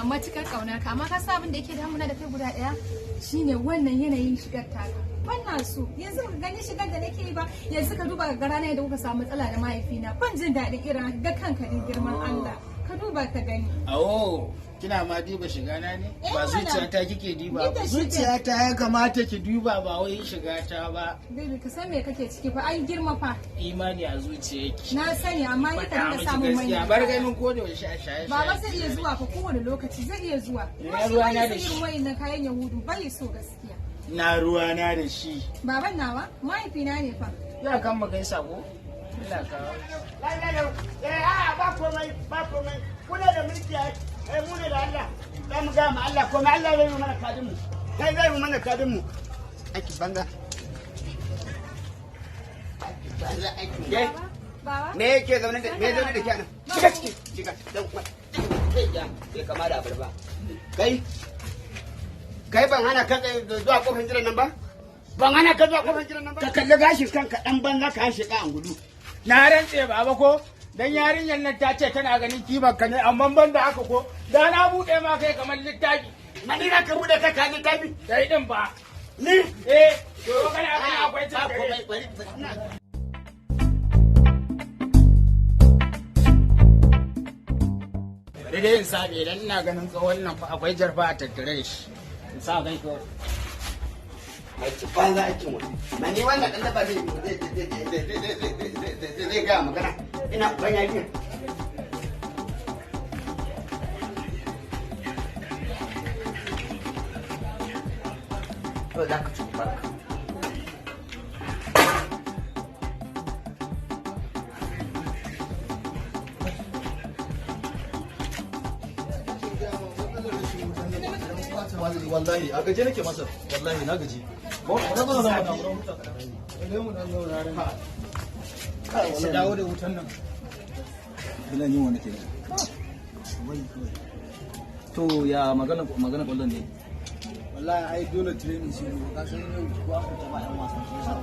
Matukar kaunar ka, amma ka san abin da yake damuna da kai guda daya shine wannan yanayin shigar taka. Ban so yanzu ka gani shigar da nake yi ba, yanzu ka duba ga ranar da kuka samu matsala da mahaifina, ban jin daɗin irin haka. Ga kanka din girman Allah, ka duba ka gani. Awo, kina ma diba shiga na ne? Eh, Ba mana. Zuciyata kike diba Ni ba. da shi. Zuciyata ya kamata ki duba, ba wai shiga ta ba. Baby, ka san me kake ciki fa, an girma fa. Imani a zuciyarki. Na sani, amma ni ka Faɗa dinga miki samun gaskiya. manyan Bar kaya. ganin ko da yaushe a shaye shaye. Baba zai iya zuwa fa, kowane lokaci zai iya zuwa. Ina Kuma shi ruwana bai da son shi. irin wayannan kayan Yahudu, bai so gaskiya. Na ruwana da shi. Baban nawa mahaifina ne fa. Ya kan mu kai sako. Allah kawo. Lafiya. Eh, a ba komai, ba komai. Kuna da mulki ai. Eh, mu ne da Allah. Za mu gaya ma Allah komai. Allah zai yi mana kadin mu. Kai zai yi mana kadin mu. Aiki banza. Aiki banza, aiki. Ke, Baba. me yake zaune da me zaune da ke anan? Shiga ciki, shiga. Dan uwa. Kai ya, kai kama da abarba. Kai. Kai, ban hana ka zuwa kofar gidan nan ba? Ban hana ka zuwa kofar gidan nan ba? Ka kalli gashin kanka, dan banza, ka hashe ka angudu. Na rantse baba, ko dan yarinyar nan ta ce tana ganin kimar ka ne, amma ban da haka ko da na bude ma kai kamar littafi. Mani na ka bude kai ka littafi? Dai din ba. Ni? Eh, to kana kana akwai Ba cin komai, kare. bari ina Bari dai in sabe, idan ina ganin tsohon nan fa akwai jarfa a tattare da shi. In sa kai ko. Aiki banza, aikin wani. Mani wannan dan daba zai gaya magana. Ina uban yarinya. To za ka ci ubanka. Wallahi a gaje nake masa, wallahi na gaji. Na zo na na huta. Su dawo da wutan nan. Bilan yin wani kenan. To ya magana magana kwallon ne? Wallahi ai dole training shi ne, ka san yau ko aka taba yan wasan shi yasa.